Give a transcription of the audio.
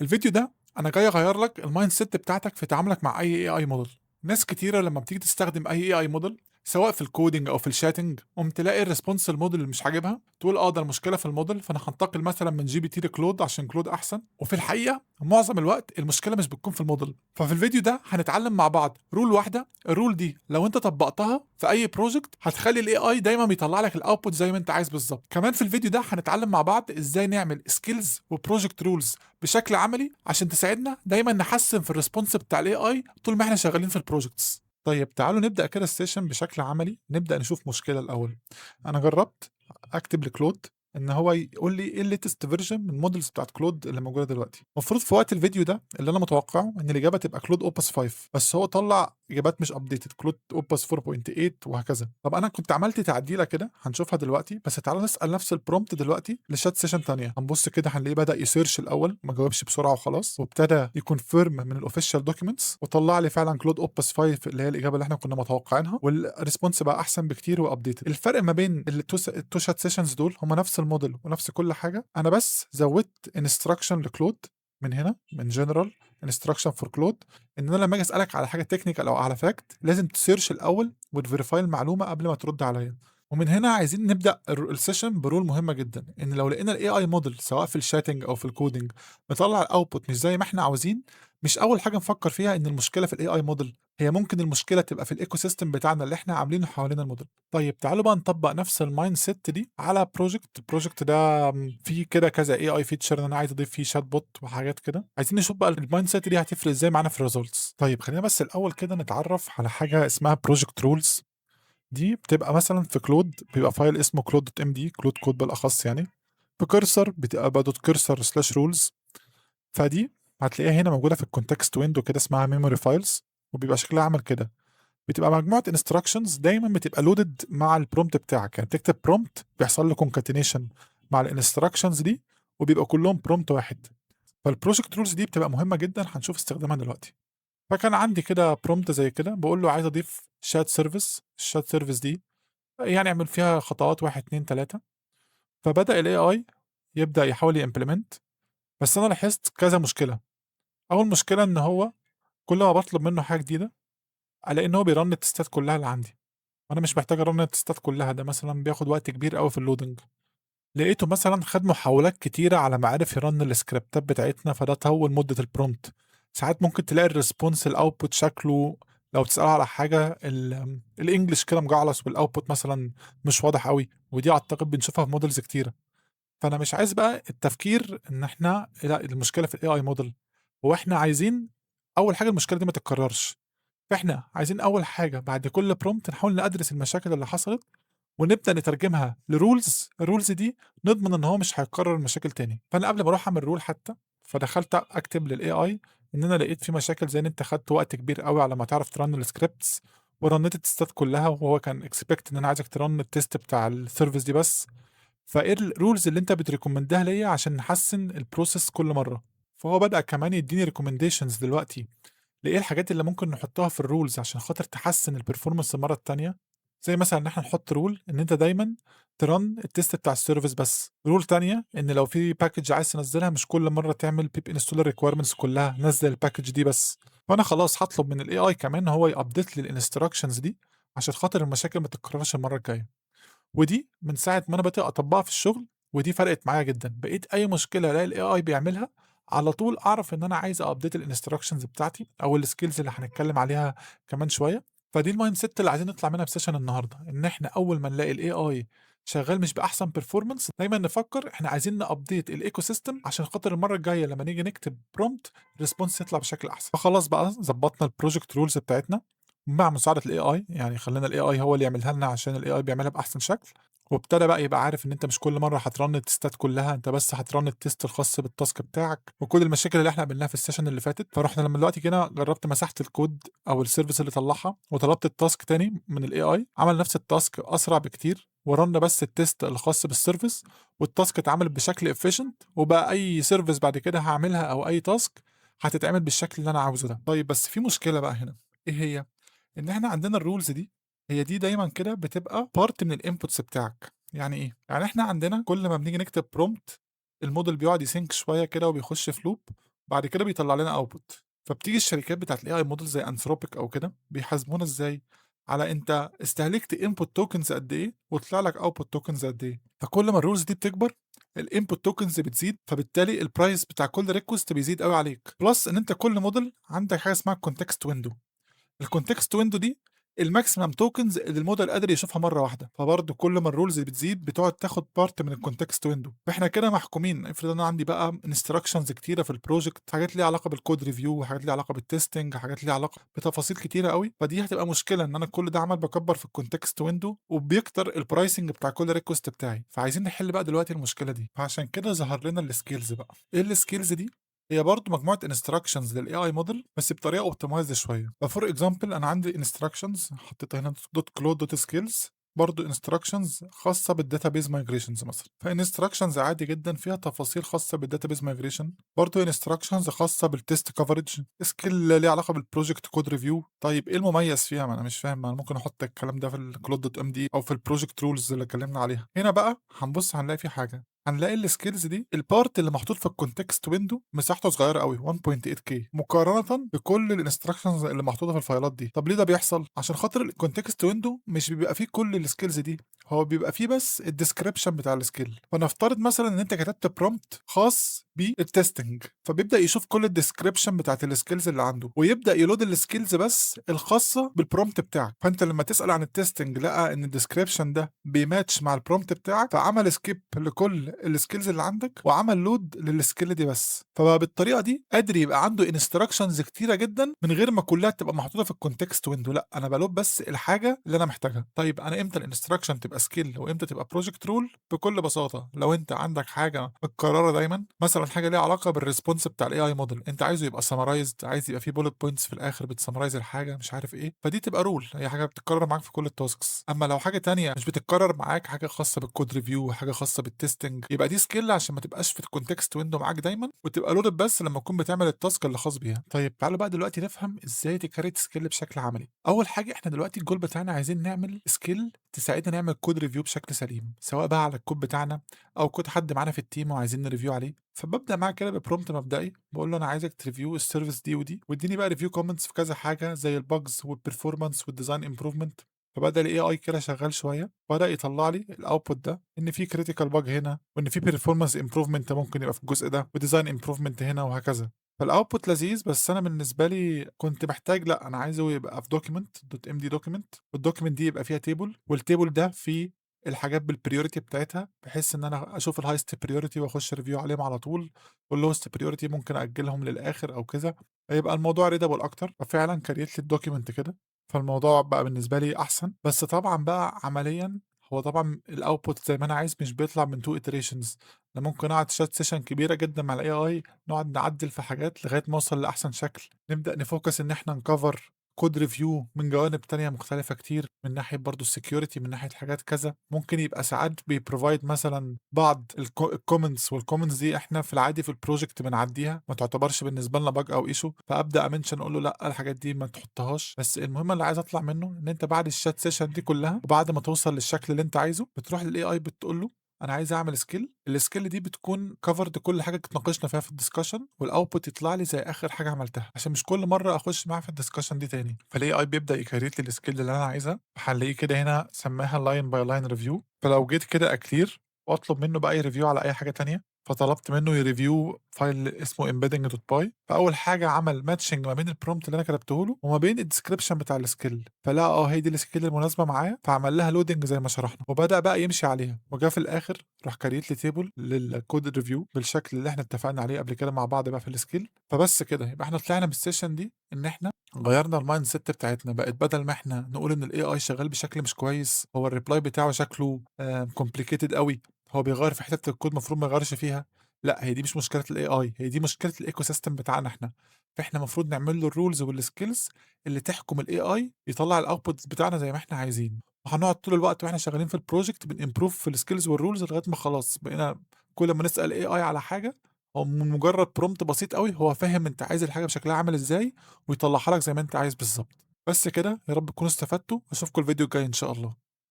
الفيديو ده انا جاي اغير لك ال mindset بتاعتك في تعاملك مع اي AI model. ناس كتيرة لما بتيجي تستخدم اي AI model سواء في ال coding او في ال chatting، قوم تلاقي ال response ال model اللي مش عاجبها، تقول ده المشكلة في الموديل، فانا هنتقل مثلا من GPT ل Claude عشان Claude احسن. وفي الحقيقة معظم الوقت المشكلة مش بتكون في الموديل. ففي الفيديو ده هنتعلم مع بعض rule واحده، ال rule دي لو انت طبقتها في اي project هتخلي ال AI دايما بيطلع لك ال output زي ما انت عايز بالظبط. كمان في الفيديو ده هنتعلم مع بعض ازاي نعمل skills و project rules بشكل عملي عشان تساعدنا دايما نحسن في ال response بتاع ال AI طول ما احنا شغالين في ال projects. طيب تعالوا نبدأ كده ال session بشكل عملي، نبدأ نشوف مشكلة الأول. أنا جربت أكتب ل Claude إن هو يقول لي إيه ال latest version من ال models بتاعت Claude اللي موجودة دلوقتي. المفروض في وقت الفيديو ده اللي أنا متوقعه إن الإجابة تبقى Claude Opus 5، بس هو طلع إجابات مش updated، Claude Opus 4.8 وهكذا. طب أنا كنت عملت تعديلة كده هنشوفها دلوقتي، بس تعالوا نسأل نفس ال prompt دلوقتي ل chat session تانية. هنبص كده هنلاقيه بدأ ي search الأول، ما جاوبش بسرعة وخلاص، وابتدى ي confirm من ال official documents وطلع لي فعلا Claude Opus 5 اللي هي الإجابة اللي احنا كنا متوقعينها، وال response بقى أحسن بكتير و updated. الفرق ما بين ال two chat sessions دول هما نفس الموديل ونفس كل حاجة، أنا بس زودت instruction ل Claude من هنا من general instruction for Claude، ان انا لما اجي اسالك على حاجة technical او على fact لازم ت search الاول وت verify المعلومة قبل ما ترد عليا. ومن هنا عايزين نبدا ال session ب rule مهمة جدا، ان لو لقينا ال AI model سواء في ال chatting او في ال coding مطلع ال output مش زي ما احنا عاوزين، مش اول حاجة نفكر فيها ان المشكلة في ال AI model، هي ممكن المشكلة تبقى في ال ecosystem بتاعنا اللي احنا عاملينه حوالين الموديل. طيب تعالوا بقى نطبق نفس ال mindset دي على project. ال project ده فيه كده كذا AI feature انا عايز اضيف فيه chatbot وحاجات كده، عايزين نشوف بقى ال mindset دي هتفرق ازاي معانا في ال results. طيب خلينا بس الاول كده نتعرف على حاجة اسمها project rules. دي بتبقى مثلا في Claude بيبقى file اسمه CLAUDE.md، Claude Code بالاخص يعني. في Cursor بتبقى .cursor/rules، فدي هتلاقيها هنا موجودة في ال context window كده اسمها memory files، وبيبقى شكلها عامل كده. بتبقى مجموعة instructions دايما بتبقى loaded مع ال prompt بتاعك، يعني بتكتب prompt بيحصل له concatenation مع ال instructions دي وبيبقى كلهم prompt واحد. فال project rules دي بتبقى مهمة جدا، هنشوف استخدامها دلوقتي. فكان عندي كده prompt زي كده بقول له عايز اضيف chat service، ال chat service دي يعني اعمل فيها خطوات 1 2 3. فبدأ ال AI يبدأ يحاول ي implement، بس انا لاحظت كذا مشكلة. اول مشكلة ان هو كل ما بطلب منه حاجة جديدة الاقي ان هو بي run التستات كلها اللي عندي، وانا مش محتاج ا run التستات كلها، ده مثلا بياخد وقت كبير قوي في ال loading. لقيته مثلا خد محاولات كتيرة على ما عرف ي run السكريبتات بتاعتنا، فده طول مدة ال prompt. ساعات ممكن تلاقي ال response ال output شكله لو بتسأله على حاجة ال English كده مجعلص وال output مثلا مش واضح قوي، ودي اعتقد بنشوفها في models كتيرة. فانا مش عايز بقى التفكير ان احنا لا المشكلة في ال AI model، هو احنا عايزين اول حاجة المشكلة دي ما تتكررش. فاحنا عايزين اول حاجة بعد كل prompt نحاول ن address المشاكل اللي حصلت ونبدا نترجمها ل rules، ال rules دي نضمن ان هو مش هيكرر المشاكل تاني. فانا قبل ما اروح اعمل rule حتى، فدخلت اكتب لل AI ان انا لقيت في مشاكل زي ان انت خدت وقت كبير قوي على ما تعرف ت run ال scripts ورنيت التستات كلها، وهو كان expect ان انا عايزك ت run ال test بتاع ال service دي بس. فايه ال rules اللي انت بت recommend ها ليا عشان نحسن ال process كل مرة؟ فهو بدا كمان يديني recommendations دلوقتي لايه الحاجات اللي ممكن نحطها في ال rules عشان خاطر تحسن ال performance المرة التانية، زي مثلا ان احنا نحط rule ان انت دايما ت run ال test بتاع ال service بس، rule تانية ان لو في package عايز تنزلها مش كل مرة تعمل pip install requirements كلها، نزل ال package دي بس. فانا خلاص هطلب من ال AI كمان هو ي update لي ال instructions دي عشان خاطر المشاكل ما تتكررش المرة الجاية. ودي من ساعة ما انا بدات اطبقها في الشغل ودي فرقت معايا جدا، بقيت اي مشكلة الاقي ال AI بيعملها على طول اعرف ان انا عايز update ال instructions بتاعتي او ال skills اللي هنتكلم عليها كمان شوية. فدي ال mindset اللي عايزين نطلع منها ب session النهارده، ان احنا اول ما نلاقي ال AI شغال مش باحسن performance دايما نفكر احنا عايزين ن update ال ecosystem عشان خاطر المرة الجاية لما نيجي نكتب prompt response يطلع بشكل احسن. فخلاص بقى ظبطنا ال project rules بتاعتنا مع مساعدة ال AI، يعني خلينا ال AI هو اللي يعملها لنا عشان ال AI بيعملها باحسن شكل. وابتدى بقى يبقى عارف ان انت مش كل مرة هت run التستات كلها، انت بس هت run ال test الخاص بال task بتاعك وكل المشاكل اللي احنا قابلناها في ال session اللي فاتت. فرحنا لما دلوقتي جينا جربت مسحت الكود او ال service اللي طلعها وطلبت ال task تاني من ال AI، عمل نفس ال task اسرع بكتير و run بس ال test الخاص بال service، وال task اتعمل بشكل efficient، وبقى اي service بعد كده هعملها او اي task هتتعمل بالشكل اللي انا عاوزه ده. طيب بس في مشكلة بقى هنا، ايه هي؟ ان احنا عندنا ال rules دي هي دي دايما كده بتبقى part من ال inputs بتاعك. يعني ايه؟ يعني احنا عندنا كل ما بنيجي نكتب prompt ال model بيقعد ي think شوية كده وبيخش في loop بعد كده بيطلع لنا output. فبتيجي الشركات بتاعت ال AI model زي Anthropic او كده بيحاسبونا ازاي؟ على انت استهلكت input tokens قد ايه وطلع لك output tokens قد ايه. فكل ما ال rules دي بتكبر ال input tokens بتزيد، فبالتالي ال price بتاع كل request بيزيد قوي عليك. plus ان انت كل موديل عندك حاجة اسمها context window. ال context window دي ال maximum tokens اللي الموديل قادر يشوفها مرة واحده، فبرضه كل ما ال rules بتزيد بتقعد تاخد part من ال context window. فاحنا كده محكومين. افرض انا عندي بقى instructions كتيرة في ال project، حاجات ليها علاقة بال code review، وحاجات ليها علاقة بال testing، حاجات ليها علاقة بتفاصيل كتيرة قوي، فدي هتبقى مشكلة ان انا كل ده عمال بكبر في ال context window وبيكتر ال pricing بتاع كل request بتاعي. فعايزين نحل بقى دلوقتي المشكلة دي، فعشان كده ظهر لنا ال skills بقى. ايه ال skills دي؟ هي برضه مجموعة instructions لل AI model بس بطريقة optimized شوية. ف for example انا عندي instructions حطيتها هنا dot claude dot skills، برضه instructions خاصة بال database migrations مثلا. ف instructions عادي جدا فيها تفاصيل خاصة بال database migration، برضه instructions خاصة بال test coverage، skill ليها علاقة بال project code review. طيب ايه المميز فيها؟ ما انا مش فاهم، ما انا ممكن احط الكلام ده في ال CLAUDE.md او في ال project rules اللي اتكلمنا عليها. هنا بقى هنبص هنلاقي في حاجة، هنلاقي ال skills دي ال part اللي محطوط في ال context window مساحته صغيرة قوي 1.8 K مقارنة بكل ال instructions اللي محطوطة في الفايلات دي. طب ليه ده بيحصل؟ عشان خاطر ال context window مش بيبقى فيه كل ال skills دي، هو بيبقى فيه بس ال description بتاع ال skill. فنفترض مثلا ان انت كتبت prompt خاص بال testing، فبيبدا يشوف كل ال description بتاعت ال skills اللي عنده ويبدا ي load ال skills بس الخاصة بال prompt بتاعك. فانت لما تسال عن ال testing لقى ان ال description ده بيماتش مع ال prompt بتاعك، فعمل skip لكل ال skills اللي عندك وعمل load لل skill دي بس. فبقى بالطريقة دي قادر يبقى عنده instructions كتيرة جدا من غير ما كلها تبقى محطوطة في ال context window. لا، انا ب load بس الحاجة اللي انا محتاجها. طيب انا امتى ال instruction تبقى skill وامتى تبقى project rule؟ بكل بساطة لو انت عندك حاجة متكررة دايما، مثلا حاجة ليها علاقة بال response بتاع ال AI model، انت عايزه يبقى summarized، عايز يبقى فيه bullet points في الاخر بت summarize الحاجة مش عارف ايه، فدي تبقى rule، هي حاجة بتتكرر معاك في كل ال tasks. اما لو حاجة تانية مش بتتكرر معاك، حاجة خاصة بال code review، حاجة خاصة بال testing، يبقى دي skill عشان ما تبقاش في ال context window معاك دايما وتبقى loaded بس لما تكون بتعمل ال task اللي خاص بيها. طيب تعالوا بقى دلوقتي نفهم ازاي ت create skill بشكل عملي. اول حاجة احنا دلوقتي الجول بتاعنا عايزين نعمل skill تساعدنا نعمل code review بشكل سليم، سواء بقى على الكود بتاعنا او كود حد معانا في ال team وعايزين ن review عليه. فببدا معاه كده ب prompt مبدئي، بقول له انا عايزك ت review ال service دي ودي، واديني بقى review comments في كذا حاجة زي ال bugs وال performance وال design improvement. فبدا ال AI كده شغال شوية، بدا يطلع لي ال output ده ان في critical bug هنا، وان في performance improvement ممكن يبقى في الجزء ده، و design improvement هنا وهكذا. فال output لذيذ، بس انا بالنسبة لي كنت محتاج، لا انا عايزه يبقى في document dot md document، وال document دي يبقى فيها table، وال table ده فيه الحاجات بال priority بتاعتها، بحيث ان انا اشوف ال highest priority واخش review عليهم على طول، وال lowest priority ممكن اجلهم للاخر او كذا، فيبقى الموضوع readable اكتر. ففعلا create لي ال document كده، فالموضوع بقى بالنسبة لي احسن. بس طبعا بقى عمليا هو طبعا ال output زي ما انا عايز مش بيطلع من two iterations، انا ممكن اقعد chat session كبيرة جدا مع ال AI، نقعد نعدل في حاجات لغاية ما اوصل لاحسن شكل، نبدا ن focus ان احنا ن cover code review من جوانب تانية مختلفة كتير، من ناحية برضه ال security، من ناحية حاجات كذا. ممكن يبقى ساعات بي provide مثلا بعض ال comments، وال comments دي احنا في العادي في ال project بنعديها، ما تعتبرش بالنسبة لنا bug او issue، فابدا ا mention اقول له لا الحاجات دي ما تحطهاش. بس المهم اللي عايز اطلع منه ان انت بعد ال chat session دي كلها وبعد ما توصل للشكل اللي انت عايزه، بتروح لل AI بتقول له انا عايز اعمل skill. ال skill دي بتكون covered كل حاجة اتناقشنا فيها في ال discussion، وال output يطلع لي زي اخر حاجة عملتها، عشان مش كل مرة اخش معاه في ال discussion دي تاني. فال AI بيبدا ي create لي ال skill اللي انا عايزها، هنلاقيه كده هنا سماها line by line review. فلو جيت كده ا clear واطلب منه بقى review على اي حاجة تانية، فطلبت منه ي review file اسمه embedding.py. فاول حاجة عمل matching ما بين ال prompt اللي انا كتبته له وما بين ال description بتاع ال skill، فلقى هي دي ال skill المناسبة معايا، فعمل لها loading زي ما شرحنا وبدا بقى يمشي عليها. وجا في الاخر راح create لي table لل code review بالشكل اللي احنا اتفقنا عليه قبل كده مع بعض بقى في ال skill. فبس كده يبقى احنا طلعنا من ال session دي ان احنا غيرنا ال mindset بتاعتنا، بقت بدل ما احنا نقول ان ال AI شغال بشكل مش كويس، هو ال reply بتاعه شكله complicated قوي، هو بيغير في حتة الكود المفروض ما يغيرش فيها، لا هي دي مش مشكلة ال AI، هي دي مشكلة ال ecosystem بتاعنا احنا. فاحنا المفروض نعمل له ال rules وال skills اللي تحكم ال AI يطلع ال output بتاعنا زي ما احنا عايزين. وهنقعد طول الوقت واحنا شغالين في ال project بن improve في ال skills وال rules لغاية ما خلاص بقينا كل ما نسال AI على حاجة هو من مجرد prompt بسيط قوي هو فاهم انت عايز الحاجة بشكلها عامل ازاي ويطلعها لك زي ما انت عايز بالظبط. بس كده، يا رب تكونوا استفدتوا، اشوفكم الفيديو الجاي ان شاء الله.